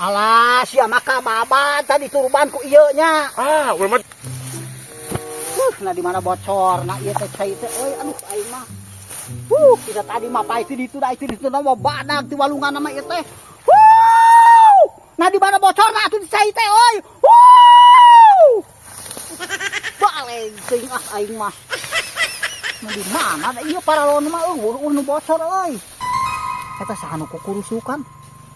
Alah, sia maka babad tadi turban ku ieu nya. Ah, urang mah. Nah, di mana bocor? Nah, ieu teh cai teh euy, aduh, aing mah. Kita tadi mah pa itu ditu da itu ditu mah badag ti walungan mah ieu teh. Huh! Nah, di mana bocor nah atuh di cai teh euy. Huh! Baleg teuing ah aing mah. Nah, di mana da ieu paralon mah euweuh nu bocor euy. Eta saha nu kukurusukan?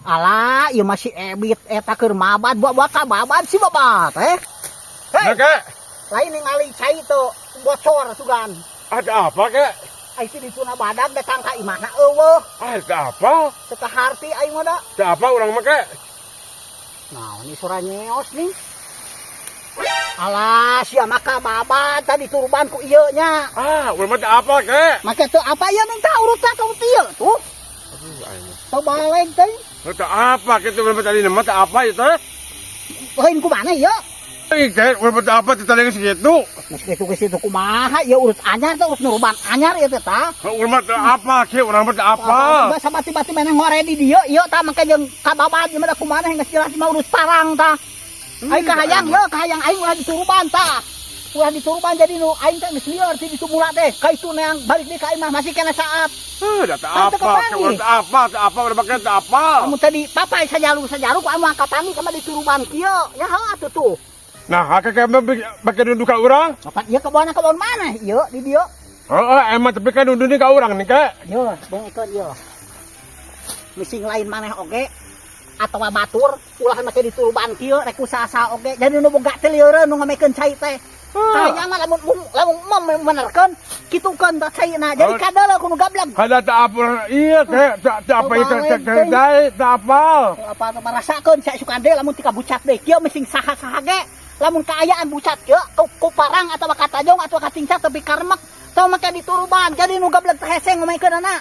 Alah, ieu masih Ebit eta keur mabad, buah-buah ka babad si babat eh. Hei, Nah, Kek. Lain ningali cai teu bocor sugan. Ada apa, Kek? Ai ti dituna badag datang ka imahna euweuh. Ah, ada apa? Teu kaharti aing mah da. Ada apa urang mah, Kek? Nah, ini suara nyeos nih. Alah, sia maka babad tadi turban ku ieu nya. Ah, urang mah ada apa, Kek? Make teu apa ieu ning tah urutna ka ieu tuh. Aduh, aing mah. Teu baleg teh. Teu apa kitu urang mah tadi mah teu apa itu teh? Lain ku mana ieu? Ih, Kek, urang mah teu apa teu tadi segitu. Geus kitu geus itu kumaha ieu urut anyar teh, urut nuruban anyar ieu teh tah. Urang mah teu apa, Kek, urang mah teu apa. Basa bati-bati maneh ngore di dieu ieu tah, mangke jeung kababad ieu mah da kumaha geus jelas mah urut parang tah. Aing kahayang ye, kahayang aing ulah dituruban tah. Ulah dituruban, jadi nu aing teh geus lieur ti ditu mula teh. Ka itu neang balik deui ka imah masih kena saat. Ah, da teu Kan teu apa, Kek, kapanggih. urang teu apa, teu apa urang mah teu apa. Kamu tadi papai sajalu sajaru ku anu kapanggih sama dituruban kieu. Ya heuh atuh tuh. Nah, kakek mah bake nunduk ka urang. Bapak ieu kebon kebon mana? Ieu di dieu. Heeh, emang tapi kan nunduk ka urang nih, Kek. Yo, bengekeun ieu. Mising lain maneh oge atawa batur ulah make dituruban kieu rek usaha oge. Jadi nu boga teh lieureun nu ngomekeun cai teh. Kayang mah lamun lamun menerkeun kitukeun tah caina. Jadi Oh. kadala ku nu gableg. Kada teu apa, iya, Kek, teu teu apa itu teu teu teu apa. Apa teh merasakeun sia suka deui lamun tika bucat deui. Kieu mising saha-saha ge lamun kaayaan bucat kieu ku parang atawa katajong atawa katincak tapi karemek teu make dituruban. Jadi nu gableg teh hese ngomekeunana.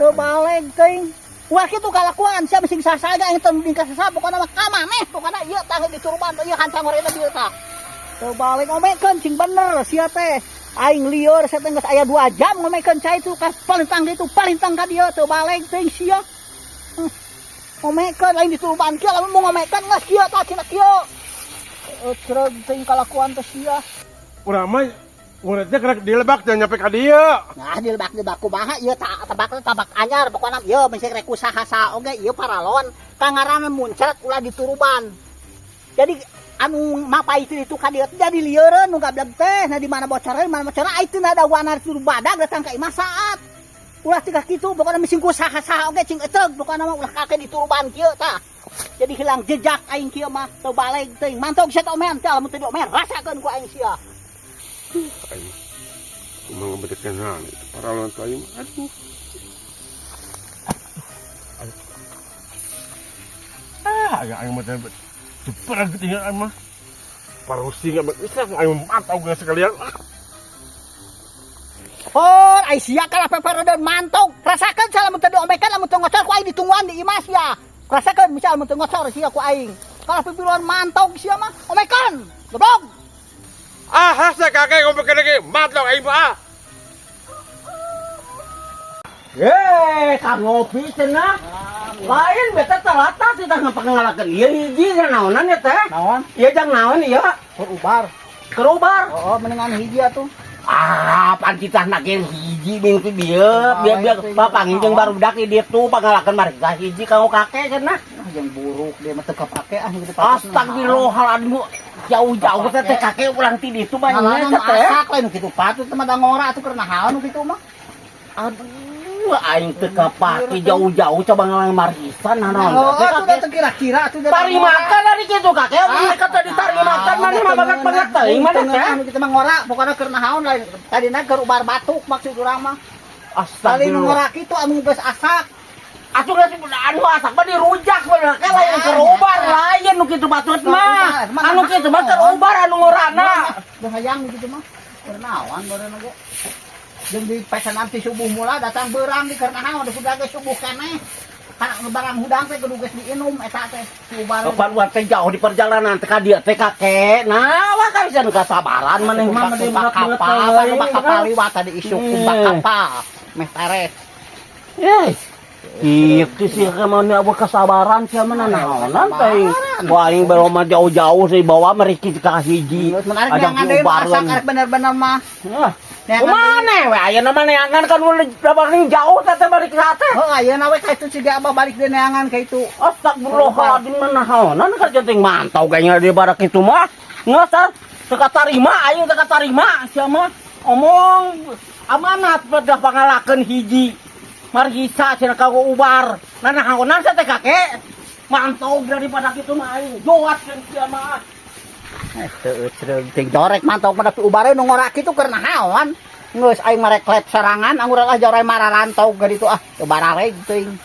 Teu baleg teuing. Wah, kitu kalakuan sia mising saha-saha ge aing teu nuding ka sasa, pokona mah ka maneh, pokona ieu tah dituruban ieu hancang ngorena dieu tah. Teu baleg, ngomekeun sing bener sia teh. Aing lieur sia teh geus aya 2 jam ngomekeun cai itu ka palintang ditu palintang ka dieu teu baleg teuing sia. Ngomekeun lain dituruban kieu, lamun mau ngomekeun geus kieu tah cenah kieu. Eucreug teuing kalakuan teh sia. Urang mah muridnya kena dilebak jangan nyampe ka dieu. Nah, dilebak-lebak kumaha ieu tah, tabak tabak anyar pokona ieu mising rek usaha saha oge ieu paralon kangaranna muncrat ulah dituruban. Jadi anu mapai itu itu ka dieu teh jadi lieureun nu gableg teh. Nah, di mana bocorna, di mana bocorna itu na dawana itu badag datang ka imah saat. Ulah tigah kitu pokona mising ku saha-saha oge cing eteug pokona mah ulah kakek dituruban kieu tah. Jadi hilang jejak aing kieu mah teu baleg teuing. Mantog sia teh omean teh, lamun teu diomean rasakeun ku aing sia. Aing kumaha ngebedekeun itu paralon tu aing mah. Aduh. Aduh. Ah, aing aing mah teh diperang tinggal aing mah. Parusing aing bisa aing mantau geus sekalian. Ah. Oh, ai sia kalah peperedeun mantog. Rasakeun sia lamun teu diomekeun, lamun teu ngocor ku aing ditungguan di imah sia. Rasakeun misal lamun teu ngocor sia ku aing. Kalah pipiluan mantog sia mah. Omekeun. Goblok. Ah, hasa kakek ngomongkeun lagi mantau aing mah. Ah. Eh, kang ngopi cenah. Lain beta talata teh ngapangalakeun ieu hiji naonan ya teh. Naon? Ieu jang naon ieu? Keur ubar. Keur ubar. Oh, mendingan hiji atuh. Ah, pan kita nakin hiji minggu dieu, biar biar bapak jeung barudak di ditu pangalakeun marga hiji kanggo kakek cenah. Ah, yang buruk dia mah teu kapake ah gitu. Astagfirullahaladzim, jauh-jauh teh teh kakek ulang ti ditu Ngalangan banyak teh. Asak lain kitu patut mah da ngora atuh keur naon nu kitu mah. Aduh, aing teu kapake jauh-jauh coba ngalang marisan naon Oh, teh atuh da kakek. teu kira-kira atuh da. Tari makan ari kitu kakek, kata ditari makan maneh mah banget-banget teuing maneh teh. Anu kitu mah ngora, pokona keur naon lain. Tadina keur ubar batuk maksud urang mah. Tadi nu Astagfirullah. Ngora kitu anu geus asak. Atuh geus anu asak mah dirujak bener kan, lain keur ubar, lain nu kitu patut mah. Anu kitu mah keur ubar anu ngorana. Duh, hayang gitu mah. Keur naon bareuna ge. Jeung di pesanan ti subuh mula datang beurang di keur naon udah geus subuh keneh. Kana barang hudang teh kudu geus diinum eta teh si ubar. Kapan urang teh jauh di perjalanan teh ka dieu teh kakek. Nah, wah kan bisa nu kasabaran maneh mah mah Tumpak kapal, tumpak kapal liwat tadi isuk tumpak kapal. Meh teres. Eh, Kieu sih mana apa kesabaran sia mah naonan teh. Wah, aing baru mah jauh-jauh sih bawa meriki ka hiji. Geus menarik Ajak neangan deui nu diubarkeun. asak arek bener-bener mah. Ah, Neangan Kumana we ayeuna mah neangan kan udah paling jauh teh balik ka teh. Oh, ayeuna we ka itu siga abah balik deui neangan ka itu. Astagfirullahaladzim, naonan kerja ting mantau kayaknya di barak itu mah. Nggak sah, teka tarima aing teka tarima sia mah. Omong amanat pada pangalakeun hiji. Margisa cenah ka ubar. Nah naonan sia teh kakek. Mantau daripada kitu mah aing. Joat kan sia mah. Eh, teu eucereug ting dorek mantau pada pi ubare nu ngora kitu keur naon. Geus aing mah rek klep sarangan anggur lah jauh mararantok ka ditu ah. Teu barareg teuing.